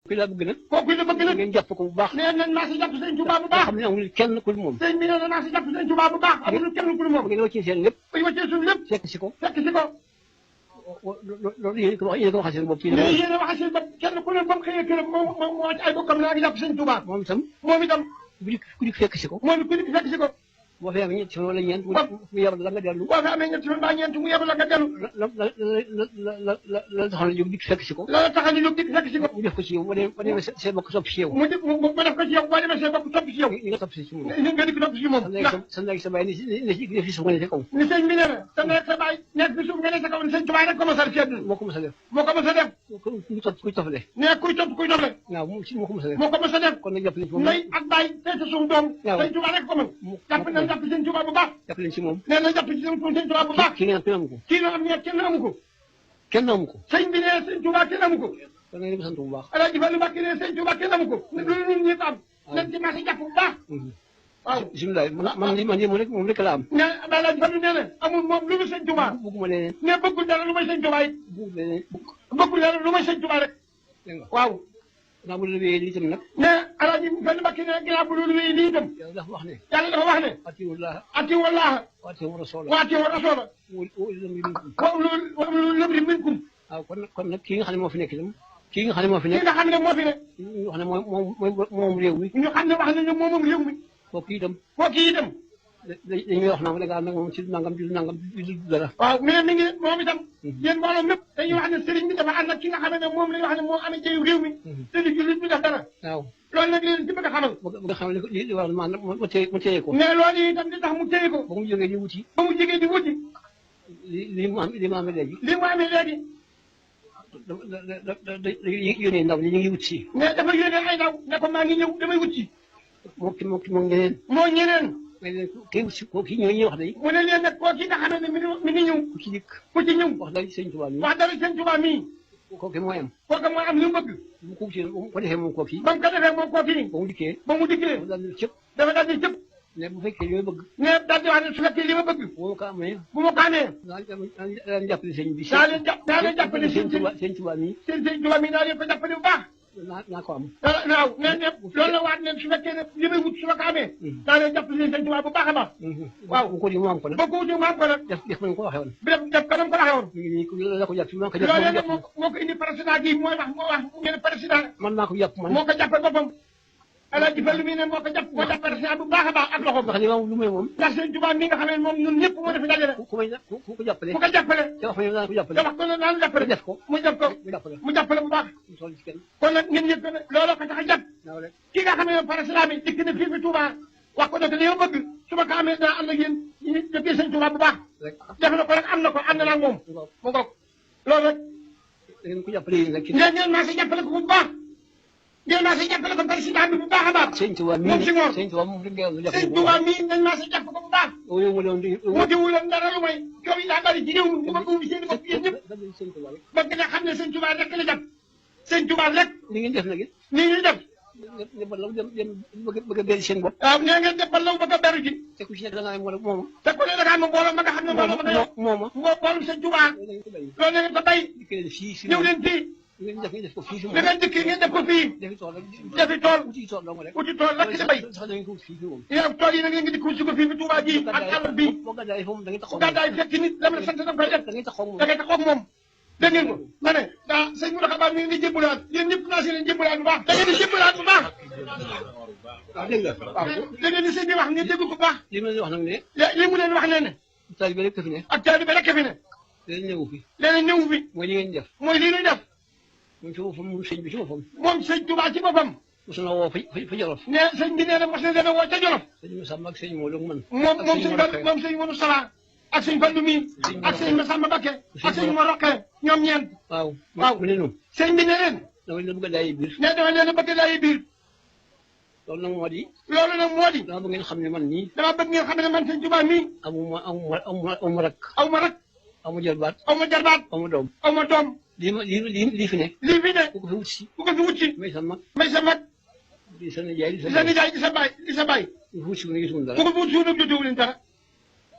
kooku la bëgg nag. kooku la bëgg nag. ngeen jàpp ko bu baax. nee nañ naa si jàpp sëñ Tuubaa bu baax. xam ne amul kenn ku dul moom. sëñ bi nee na naa si jàpp sëñ Tuubaa bu baax. amul kenn ku dul moom. ngeen wàccee seen lépp. buñ wàccee suñu lépp. fekk si ko. fekk si ko. loolu yéen ko waxal seen bopp. mais yéen a waxal seen bopp kenn ku ne ba mu xëyee këram moo wàcc ay bokkam naa ngi jàpp sëñ Tuubaa. moom itam. moom itam. ku di fekk si ko. moom ku di fekk si ko. boo fi amee ñetti fan wala ñeent. mu yebal la nga dellu. boo fi amee ñetti fan ba ñeent mu yebal la nga dellu. la taxoon a jóg dikk fekk si ko. la taxoon a jóg dikk fekk si ko. mu def ko ci yow ba demee see bokk topp si yow. mu def ko ci yow boo demee see bokk topp si yow. nga topp si moom. nga dikk topp si moom. ndax sa ndey sa baay ne fi suuf nga ne ca kaw. ni sëñ bi nee na sa ndey sa baay nekk fi suuf nga ne ca kaw ni sëñ Tuubaa rek ko mos a def. moo ko mos a def. moo ko mos a def. kuy toppale. nee kuy toppale. waaw moo ko mos a def. moo ko mos a def. kon nag jàpp leen ci moom. ndey ak baay tey sa suuf doom. waaw sëñ Tuubaa rek ko mën. jàpp nañ jàpp sëñ Tuubaa bu baax. jàpp leen ci moom. nee na jàpp ci sëñ Tuubaa bu baax. kii ngeen kenn amu ko. kii nga am ne kenn amu ko. kenn amu ko. sëñ bi nee sëñ Tuubaa kenn amu ko. kon nag yéen a sant bu baax. Alaaji Fallu Mbàkke nee sëñ Tuubaa kenn amu ko. loolu ñun ñëpp am. nañ ci marché jàpp bu baax. waaw bisimilah man moom rek la am. nee Alaaji Fallu nee na amul moom lu mu sëñ Tuubaa. bëgguma leneen. nee bëggul dara lu may sëñ Tuubaa it. bëggul dara lu may sëñ Tuubaa rek. dégg nga waaw. naa bu la wéyee lii itam nag. nee Alaaji Fallu Mbàkke nee ginnaaw bu loolu wéyee lii itam. yàlla dafa wax ne. yàlla dafa wax ne. atiiwu llaaha. atiiwu llaaha. wa atiiwu rasuula. wa atiiwu rasuula. wa ulul amri minkum. waaw kon nag kii nga xam ne moo fi nekk itam. kii nga xam ne moo fi nekk. kii nga xam ne moo fi nekk. ñu wax ne moom réew mi. ñu xam ne wax nañu moomam réew mi. kooku itam. kooku itam. dañuy wax naan da nag moom ci nangam di dara. waaw mais mi ngi moom itam. yéen mbooloo mépp dañuy wax ne sëriñ bi dafa ànd ak ki nga xam ne moom la ñu wax ne moo amee jëyu réew mi. te di jullit bi def dara. waaw loolu nag leen ci bëgg a xamal. bëgg a xamal li war maanaam mu téye ko. mais loolu itam di tax mu téye ko. ba mu jógee di wuti. ba mu jógee di wuti. li mu amee léegi. li mu amee léegi. yónnee ndaw li ñu ngi wut si. mais dafa yónnee ay ndaw ne ko maa ngi ñëw damay wut si. moo ñeneen. moo ñeneen. mais leen kii wut si kii ñuy wax day. mu ne leen nag koo kii nga xam ne mi ngi ñëw. ku ci dikk. ku ci ñëw. wax dëgg sëñ Tuubaa mii. wax dëgg sëñ Tuubaa mii. kooku mooy am. kooku mooy am li mu bëgg. bu ko wutee bu ko defee moom kooku yi. ba mu ko defee moom kooku yi. ba mu dikkee. ba mu dikkee. dafa daal di cëpp. dafa daal di cëpp. mais bu fekkee li ma bëgg. mais daal di wax ne su fekkee li ma bëgg. bu ma ko amee. bu ma ko amee. daa jàppale sëñ bi. daa leen jàppale sëñ Tuubaa mii. sëñ Tuubaa mii daa leen ko jàppale bu baax. naa ko am. waaw nee na loolu la waat ne su fekkee ne li may wut su ma ko amee. daa leen jàppale sëñ Tuubaa bu baax a baax. waaw bu ko di mu am ko nag. boo ko wuti mu am ko nag. def ko ni ko waxee woon. def ko nam ko waxee woon. nii la ko jàpp maa ko jàpp. loolu nag moo ko indi président gi moo wax ngeen président. man maa ko jàpp man. moo ko jàppal boppam. Alaaji Fallu mi ne moo ko jàpp président bu baax a baax ak loxoom. ndax li ma lu may moom. ndax sëñ Tuubaa mi nga xam ne moom ñun ñëpp moo def dajale. ku ko jàppale. ku ko jàppale. te wax ko daan ko jàppale. te wax ko daan jàppale. def ko mu def ko mu jàppale bu baax. kon nag ngeen yëg ne looloo ko tax a jàpp. ki nga xam ne président bi dikk na fii fi Touba wax ko nag li ma bëgg su ma ko amee daa ànd ak yéen ñu dëkkee sëñ Tuubaa bu baax. def na ko rek am na ko ànd naa ak moom. mu ngoog loolu rek. ngeen ko jàppale yéen rek. ngeen maa si jàppale ko bu baax. ngeen maa si jàppale ko président bi bu baax a baax. sëñ Tuubaa mii moom si moom sëñ Tuubaa moom rek ngeen jàppale. sëñ Tuubaa mii ngeen maa si jàpp ko bu baax. wuti dara lu may coow yi daa bari ci réew mi ma ko wuti seen bopp yéen ñëpp. ba nga xam ne sëñ Tuubaa rek la jàpp. sëñ Tuubaa rek. ni ngeen def nag it. ni ñuy def. bëgg a bëri seen bopp. waaw nee ngeen def ba law bëgg a beru ji. te ku ci nekk da ngaa am moom. te ku ne da ngaa am mbooloo ma nga xam ne mbooloo ma nga yor. mooma mbooloo sëñ Tuubaa. loolu ngeen ko bay. ñëw leen fii. ngeen def ko fii si moom. da ngeen dikk ngeen def ko fii. defi tool rek. defi tool. uti tool dong rek. uti tool rek di bay. sax da ngeen ko fii moom. yéen tool yi nag ngeen di dikk si ko fii fi Tuubaa ji ak àll bi. boo gàddaay foofu da ngeen taxaw. gàddaay fekk nit la ma sant da nga koy def. da ngeen taxaw moom. da ngay taxaw moom. dégg ngeen ko ma ne daa sëñ Mountakha Ba mi ngi di jébbalaat yéen ñëpp naa si leen jébbalaat bu baax. da ngeen di jébbalaat bu baax. waaw dégg nga waaw. da ngeen di sëñ bi wax ngeen dégg ko bu baax. li ma leen wax nag ne. li mu leen wax ne ne. taalibe rek fi ne. ak taalibe rek fi ne. léegi ñëwu fi. léegi ñëwu fi. mooy li ngeen def. mooy lii ñuy def. moom ci boppam moom sëñ bi ci boppam. moom sëñ Tuubaa ci boppam. mos na woo fa Jolof. ne sëñ bi nee na mos na leen a woo ca Jolof. sëñ Masamba ak sëñ Modou ak man. moom sëñ Modou Sala ak sëñ Fallu mi ak sëñ Masamba Mbakke ak sëñ Mor Roqe ñoom ñeent. waaw mu ne noonu. sëñ bi ne leen. dama leen bëgg a laaj biir. ne dama leen a bëgg a laaj biir. loolu nag moo di. loolu nag moo di. dama bëgg ngeen xam ne man nii. dama bëgg ngeen xam ne man sëñ Tuubaa mii. amuma rak. aw ma rak. aw ma jarbaat. aw ma jarbaat. aw ma doom. aw ma doom. lii fi ne. lii fi ne. ku ko fi wut si. ku ko fi wut si. may sa mag. may sa mag. di sa nijaay di sa nijaay di sa baay di sa baay. ku ko fi wut si bu ne gisuma dara. ku ko fi wut si nag jotewu leen dara.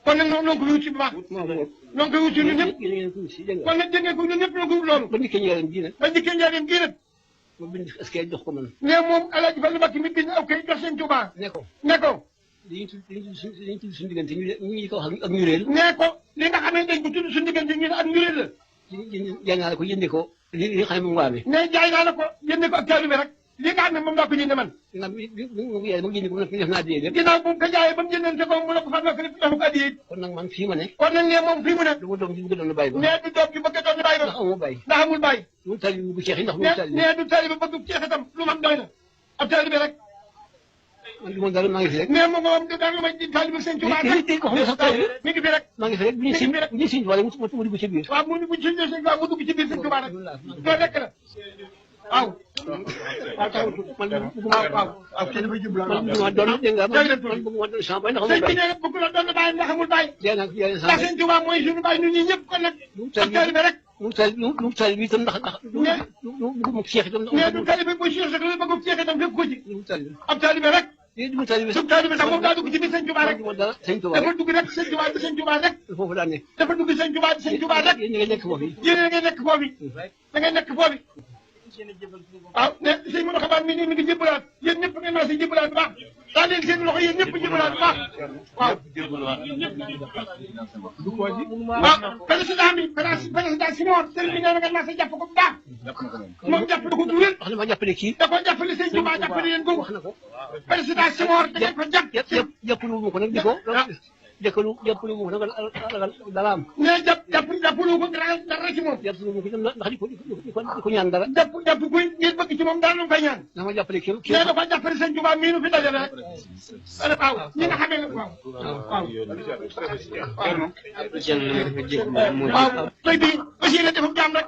kon nag noonu ko fi wut si bu baax. noonu ko wut si ñun ñëpp. kon nag dégg ngeen ko ñun ñëpp ñoo ko wut loolu. ba ndikkee njëriñ gii nag. ba ndikkee njëriñ gii nag. ma bind est-ce que jox ko man. ne moom El Hadj Fall Mbacké mi bind aw kay jox sëñ Tuubaa. ne ko ne ko. dañuy tudd suñu diggante ñu ko wax ak ñureel. ne ko li nga xam ne dañ ko tudd suñu diggante ñu ne ak ñureel la. jaay naa la ko jëndee ko li nga xam ne moom nga amee. ne jaay naa la ko jëndee ko ak taalibe rek li nga xam ne moom daa ko jëndee man. ginnaaw bi yaay ba mu jëndee ko def naa addiya lépp. ginnaaw bu mu ko jaayee ba mu jëndante ko mu ne ko fan la ko def ko addiya. kon nag man fii ma ne. kon nag ne moom fii mu ne. du ma doom ji bëgg doon bàyyi ba. ne du doom ji bëgg doon bàyyi ba. ndax amul bàyyi. ndax amul bàyyi. mu taalibe bu ceex yi ndax mu taalibe. ne du taalibe bëgg ceex itam lu mam doy na ab taalibe rek. man moom daal maa ngi fi rek. mais moom daal lu may taalibe sëñ Tuubaa rek. mi ngi fi rek. maa ngi fi rek bu ñu siñ wala mu dugg ci biir. waaw mu dugg ci biir sëñ Tuubaa mu dugg ci biir sëñ Tuubaa rek. loolu rek la waaw. waaw kenn du jublu man bëgguma doon dégg nga man bëgguma doon sama baay ndax amul sëñ bi baay. ne bëgg la doon bàyyi ndax amul bàyyi. jaay naa jaay naa sama ndax baay. sëñ Tuubaa mooy suñu bàyyi ñun ñii ñëpp kon nag. ab taalibe rek. mu taalibe bi itam ndax bëgguma ceex itam. mais du taalibe bu Cheikh rek la bëgg ceex itam fekk ko ci. mu taalibe. ab taalibe rek. léegi du taalibe sub taalibe sax moom daa dugg ci biir sëñ Tuubaa rek. man dara sëñ Tuubaa dafa rek. dugg rek sëñ Tuubaa di sëñ Tuubaa rek. foofu laa ne. dafa dugg sëñ Tuubaa di sëñ Tuubaa rek. yéen ñi nga nekk foofu yi. yéen a ngay nekk foofu da ngay nekk foofu waaw ne sëñ Modou Xabaar mi ngi jébbalaat yéen ñëpp ngeen naa si jébbalaat bu baax daa leen seen loxo yéen ñëpp jébbalaat bu baax waaw waaw président bi président Simon sëriñ bi nee na nga naa sa jàpp ko bu baax moom jàpp na ko bu wér wax na ma jàppale kii. da ko jàppale sëñ Tuubaa jàppale leen ko wax na ko. président Simon da ngeen ko jàpp jàppalu ma ko nag di ko. jàppalu ma ko nag ragal dara am. ne jàppalu ko dara ci moom jàppalu ma ko itam ndax di ko ñaan dara. jàpp kuy ngeen bëgg ci moom dara lu koy ñaan na ma jàppale kii. nee na ko jàppale sëñ Tuubaa mii nu fi dajale rek waaw ñi nga xamee waaw waaw waaw tey bi aussi la defum jaam rek